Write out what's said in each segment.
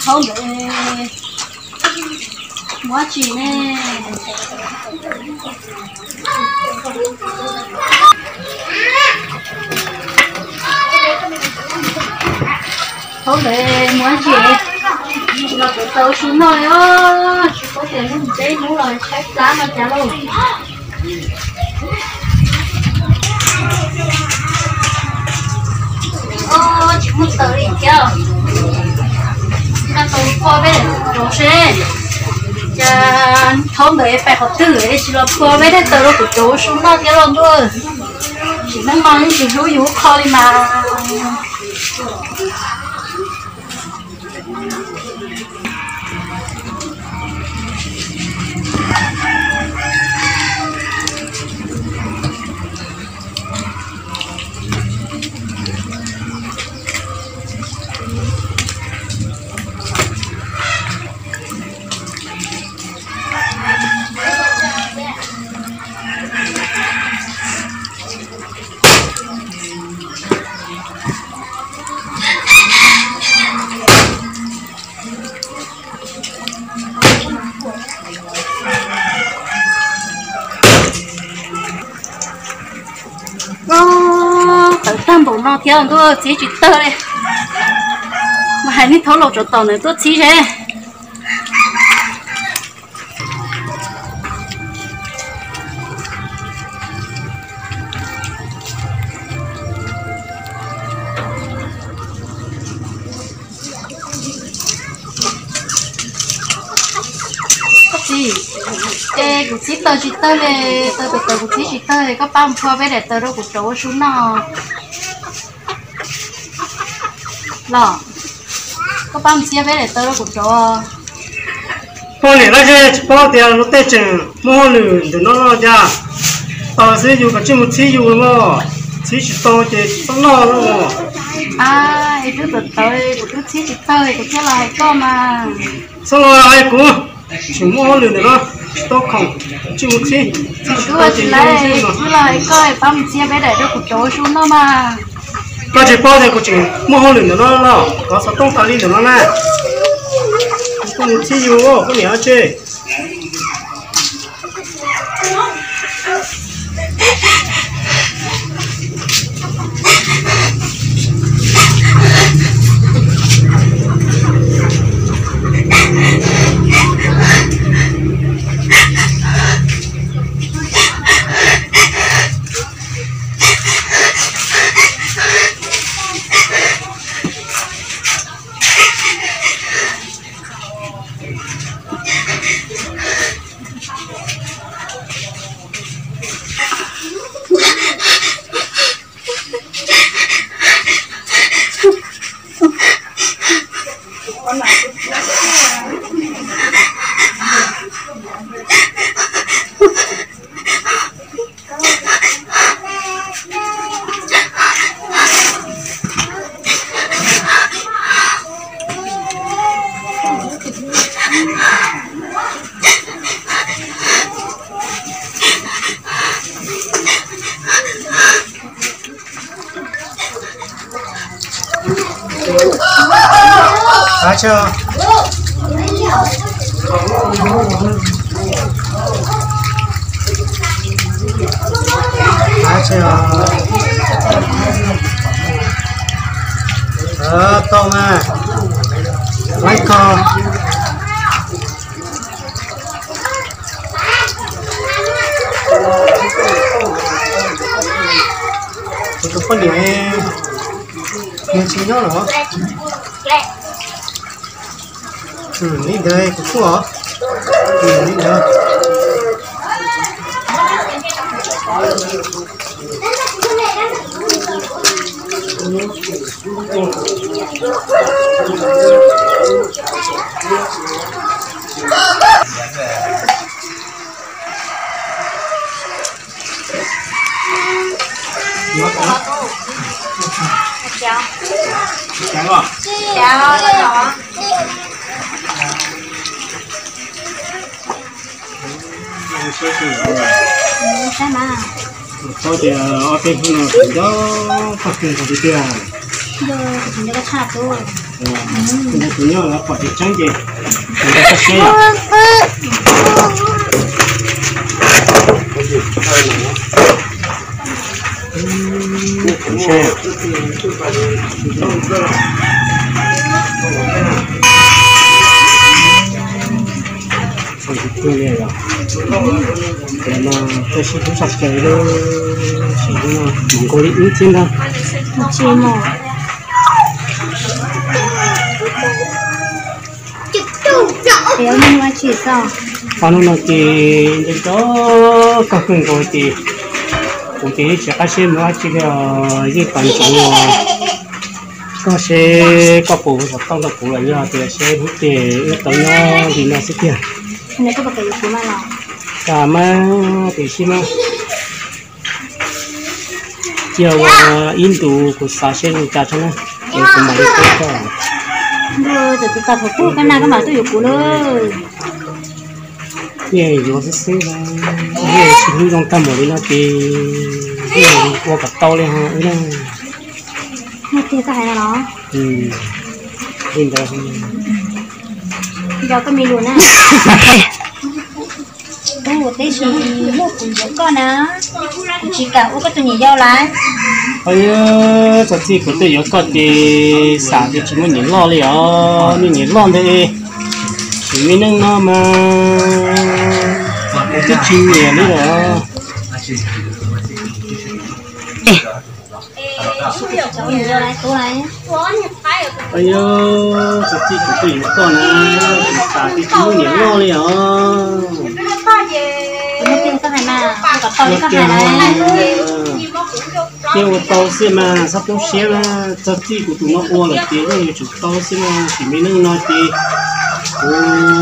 Thov ntawd muab tsis ne. Thov ntawd muab tsis, tsis los kuv tau su noj os, tsis paub tias hnub peb hnub los tshaib plab no cas lauj. Tsis muaj taws li thiab, nqa taws poj peb rau seb. Cas thov ntawd pais qhov twg tsis los pua peb tej taws rau kuv cov ua su noj thiab lauj ntuj. Tsis muaj mas tsis hlub yus qho li mas. Tawv tag npaum no thiab ntuj, txhib tsis tawg li. Mas hais nej thaub laus tsov tom nws tuaj txhib seb. Koj txiv, es kuv txhib taws tsis tawg li, taws tawv tawv kuv txhib tsis tawg li, koj pab mus phua peb daim taws rau kuv rauv ua su noj. Los, koj pab mus txhib peb daim taws rau kuv rauv. Poj niam dab tsi tsis paub tias luag tej tseem muaj hauj lwm ntawm no no cas. Taws xwb yus kav tsij mus txhib yus los, txhib tsis tau ces txhob noj los. Es twb tawv tawv kuv twb txhib tsis tawg kuv thiaj los hais koj mas. Txhob los hais kuv, tseem muaj hauj lwm ntawm no tsis tau khoom, kav tsij mus txhib. Kuv twb ua tsis laiv, kuv twb los hais koj pab mus txhib peb daim rau kuv rauv ua su noj mas. Koj tsis paub tias kuv tseem muaj hauj lwm ntawm no los, koj xov tooj tas li ntawm no na. Kuv mus txhib yus, koj niam dab tsi. Tau na, laiv kho. Kuv tus poj niam nws tsis nyob los? Li ntawd kuv kuj os. Li ntawd. Cas los? Cas los? Saib mas. Txhob tias ob peb hnub no kuv nco koj kawg nkaus tiag tiag. Nco koj tshaj tub. Tus nyob los pom tseeb tseeb ces kuv nco koj siab yom. Tus no tab sis kuv sab xyaw lub sim no mus nkaus li ib txhiab ntag. Tsis mus. Qhov no no ces nco nco koj kawg nkaus ces kuv ces yeej tsis qab siab mus dab tsi li os, yeej tas ntsoov uas koj seb koj puas ua kom tau ntau kuv los yog tias seb hnub twg wb tau nyob li no xwb tiag. Cas mas tiam sis mas cia ua ib ntus kuv xav seb zoo cas tso na, es kuv mam li teb koj. Thaum twg koj na koj mam tuaj yuav kuv lawm. Yeej yuav xwb xwb, yeej tsis hlub zoo tag npaum li no ces yeej ua kom tau li ho wb na. Tiag koj hais no los? Li ntawd. Nco koj me lus na. Kuv ua teb sis muaj kuv yuav koj na, kuv tsis kam ua koj tus niam yau lawm. Txog txij kuv tuaj yuav koj ces xav tias tsis muaj niam loj li os, muaj niam loj ntawd. Sim me neej no mas kuv twb tsis nyiam li lawm. Txog txij kuv tuaj yuav koj na, xav tias tsis muaj niam loj li os. Yeej ua tau xwb mas, txhob poob siab na. Txog txij kuv tus no ua lawm ces yeej yuav tsum tau xwb mas, sim me neej no ces kuv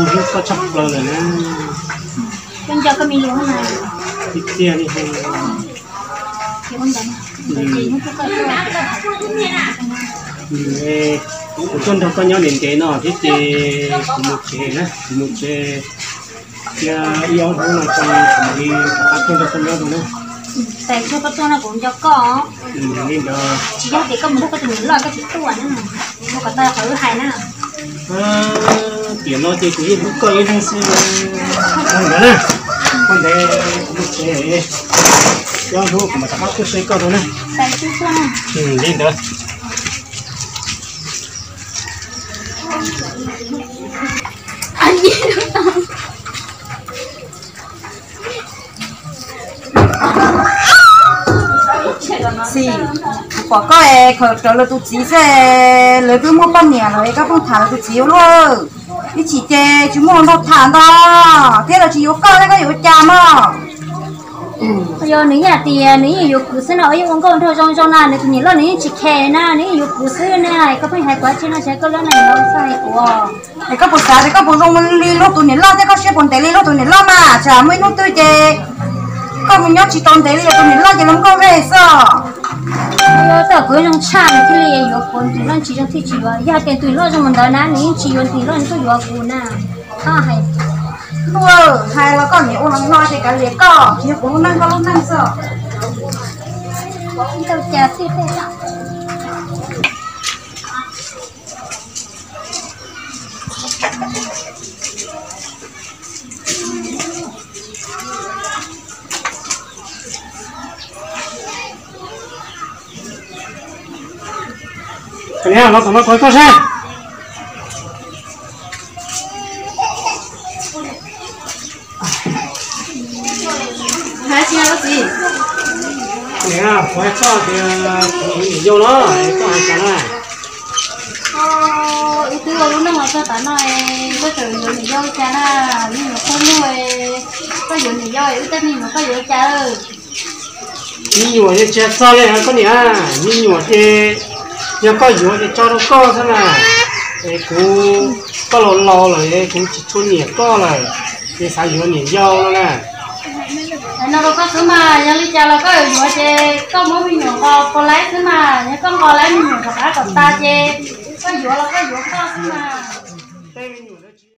hlub koj tshaj plaws lawm na. Tiag tiag li. Kuv tuaj nrog koj nyob ntev ntev no thiab ces kuv mus tsev na, kuv mus tsev. Cia ib ob hnub no tso kuv mam li rov qab tuaj nrog koj nyob dua na. Tes tsuag koj tuaj no kuv nco koj. Li ntawd. Tsis yog tias koj mus nrog koj tus niam loj koj tsis tuaj na, ua kom tau qhov wb hais na. Tiam no ces kuv yeej hlub koj ib leeg xwb. Ua ntawd na, ua ntawd kuv mus tsev, ib ob hnub kuv mam rov qab tuaj saib koj dua na. Li ntawd. Xis, kuv pom koj es khaws rawv lawv tus txiv xwb, lawv twb muaj poj niam lawm es koj pheej tham lawv tus txiv ua luaj. Ib chim ces tsis muaj hluas nraug tham ntag, thiab lawv tsis yuav koj thiab koj yuav ua cas mog? Yog nws yeej hais tias nws yeej yuav kuv xwb no, yeej ua nkauj nraug zoo zoo na, nws tus niam loj nws yeej tsis khe na, nws yeej yuav kuv xwb na, koj pheej hais kuv dab tsi no, tsis hais koj lub neej no txhob hais kuv. Es koj puas xav tias koj puas zoo li luag tus niam loj thiab koj siab puas ntev li luag tus niam loj mas, tsam muaj ib hnub twg ces koj mus nyob tsis tau ntev li luag tus niam loj ces luag nkauj zej xwb. Yog tau kuv zoo tshaj nws thiaj li yuav kuv, tus niam loj tsis zoo thiaj tsis yuav, yog hais tias tus niam loj zoo mus ntawd na nws yeej tsis yuav, tus niam loj nws tuaj yuav kuv na. Txhob hais. Luag hais los koj niam ua hlo hlo ces kav liam koj, tsis yog kuv lub neej koj lub neej xwb. Ntau cas xwb tej. Koj niam, no tom no tos koj seb. Niam, kuv hais koj tias kuv yuav niam yau no, koj hais cas na? Wb twb ua lub neej los txog tav no, koj tseem yuav niam yau cas na? Me nyuam qub lug, koj yuav niam yau wb tej me nyuam koj yuav cas? Me nyuam ces tsis txog li koj niam, me nyuam ces yog koj yuav ces tso rau koj xwb na. Es kuv, koj laus laus lawm es kuv tsis tshua nyiam koj lawm, ces xav yuav niam yau no na. No rau koj xwb mas, yog li cas los koj yuav ces koj muab me nyuam nqos puas laib xwb mas, yog koj nqos laib me nyuam rov qab kom tas ces koj yuav los koj yuav koj xwb mas.